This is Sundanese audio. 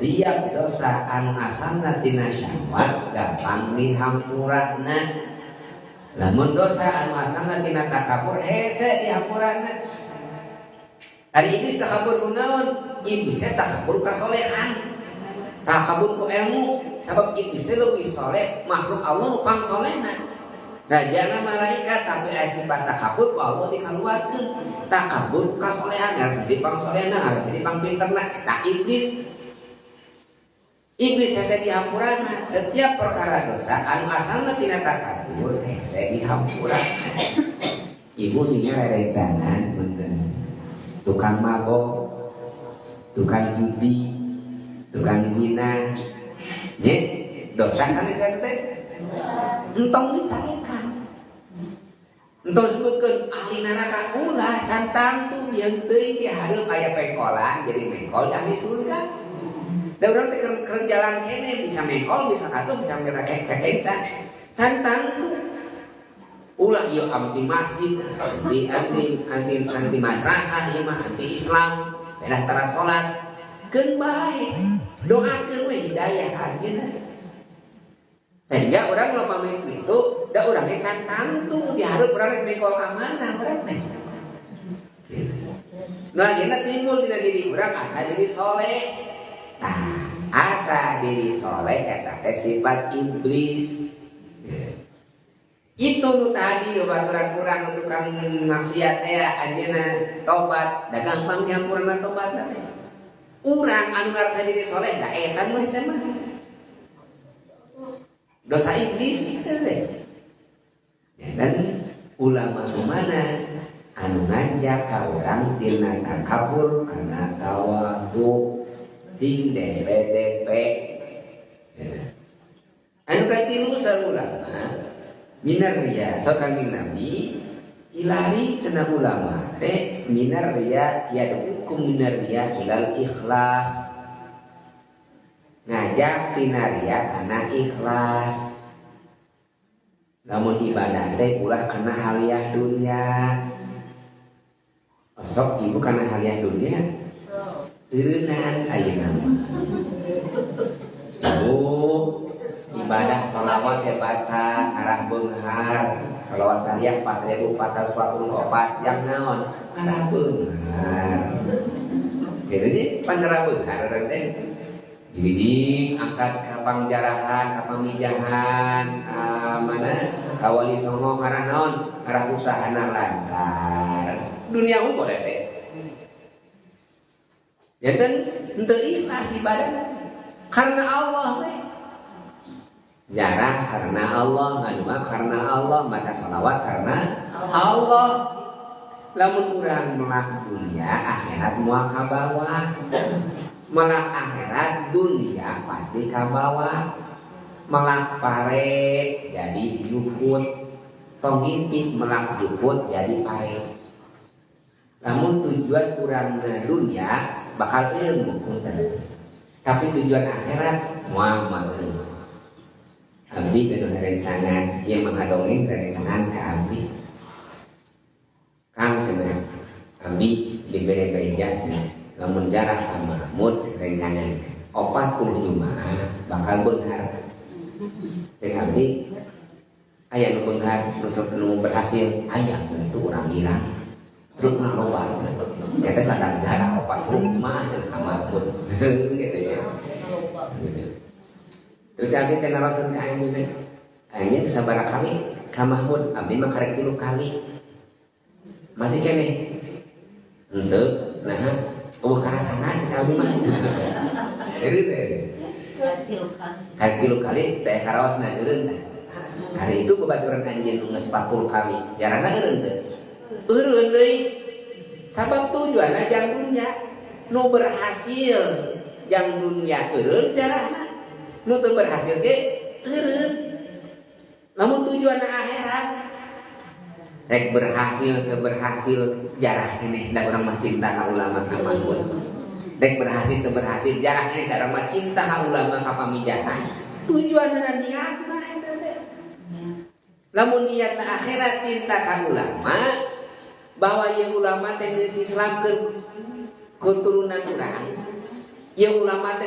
Setiap dosa anu asalna tina syahwat gampang dihampurana. Lamun dosa anu asalna tina takabur hese dihampurana. Ari iblis takabur ku naon? Iblis teh takabur kasolehan. Takabur ku ilmu, sabab iblis teh leuwih soleh, makhluk Allah nu pangsolehna. Rajana malaikat tapi aya sifat takabur ku Allah dikaluarkeun. Takabur kasolehan, ngarasa di pangsolehna, ngarasa di pangpinterna. Tak iblis. Iblis hese dihampurana. Setiap perkara dosa anu asalna tina takabur hese dihampurana. Ibu nya rerencangan punten. Tukang mabok, tukang judi, tukang zina, nya dosa sanes teh. Entong dicarekan. Entong sebutkeun ahli neraka ulah can tangtu jeung teuing di hareup aya pengkolan jadi mengkol ahli surga. Da urang teh keur jalan kene bisa mengkol, bisa katuh, bisa kakencan. Can tangtu. Ulah ieu anti masjid, anti anti anti anti madrasah ieu mah anti Islam, pedah tara salat. Keun bae. Doakeun we hidayah anjeunna. Sehingga orang lo pamit itu, da urang ge can tangtu di hareup urang rek mengkol ka mana urang teh. Nah, akhirnya timbul dina diri urang asa diri soleh. Nah, asa diri soleh eta teh sifat iblis. Itu nu tadi baturan kurang tukang maksiat teh anjeunna tobat, da gampang nyampurna tobat teh. Urang anu ngarasa diri soleh da eta nu hese mah. Dosa iblis teh. Ya, dan ulama nu mana anu nganjak ka urang tina takabur kana tawadu sing DPDP. Ya. Anu katilu ulama minar riya, so Kangjeng Nabi ilari cenah ulama teh minar riya yad'ukum minar riya ilal ikhlas. Ngajak tina riya kana ikhlas. Lamun ibadah teh ulah kana haliah dunia. Osok ibu kana haliah dunia. Eureunnan ayeuna mah. Ibu ibadah sholawat ya baca arah beunghar, sholawat aliyah 4444 yang naon arah beunghar. Jadi panarah beunghar urang teh. Jadi angkat ka pangjarahan, ka pamijahan, ka mana ka wali songo ngarah naon, ngarah usahana lancar. Dunia unggul teh. Janten henteu ikhlas ibadahna. Karena Allah we. Jarah karena Allah, ngadua karena Allah, baca sholawat karena Allah. Lamun urang melak dunia, akhirat moal kabawa. Melak akhirat dunia pasti kabawa. Melak pare jadi jukut. Tong ngimpi melak jukut jadi pare. Lamun tujuan urang dunia bakal eureun punten. Tapi tujuan akhirat moal moal eureun. Abdi gaduh rerencangan, ieu mah ngadongeng rerencangan ka abdi. Kang cenah, abdi dibere beja cenah. Lamun jarah ka Mahmud rencangan 40 Jumaah bakal beunghar. Cek abdi aya nu beunghar, nu sok nu berhasil, aya cenah itu urang gila. Truk mah loba cenah. Nya teh ladang jarah 40 Jumaah cenah ka Mahmud. Gitu ya. Gitu. Terus abdi teh narosan ka anjeun teh. Anjeun sabaraha kali ka Mahmud, abdi mah karek 3 kali. Masih keneh. Henteu, nah, eueuh karasana cek abdi mah. Jadi teh. Karek 3 kali teh karaosna eureun teh. Hari itu babaturan anjeun nu geus 40 kali, jarana eureun teh. Eureun deui. Sabab tujuanna jang dunya. Nu berhasil jang dunya eureun jarana. Nu teu berhasil ge eureun. Lamun tujuanna akhirat rek berhasil teu berhasil jarah keneh da urang mah cinta ka ulama ka Mahmud. Rek berhasil teu berhasil jarah keneh da urang mah cinta ka ulama ka pamijahan. Tujuanna niatna eta teh. Lamun niatna akhirat cinta ka ulama bahwa ieu ulama teh geus Islamkeun keturunan urang. Ieu ulama teh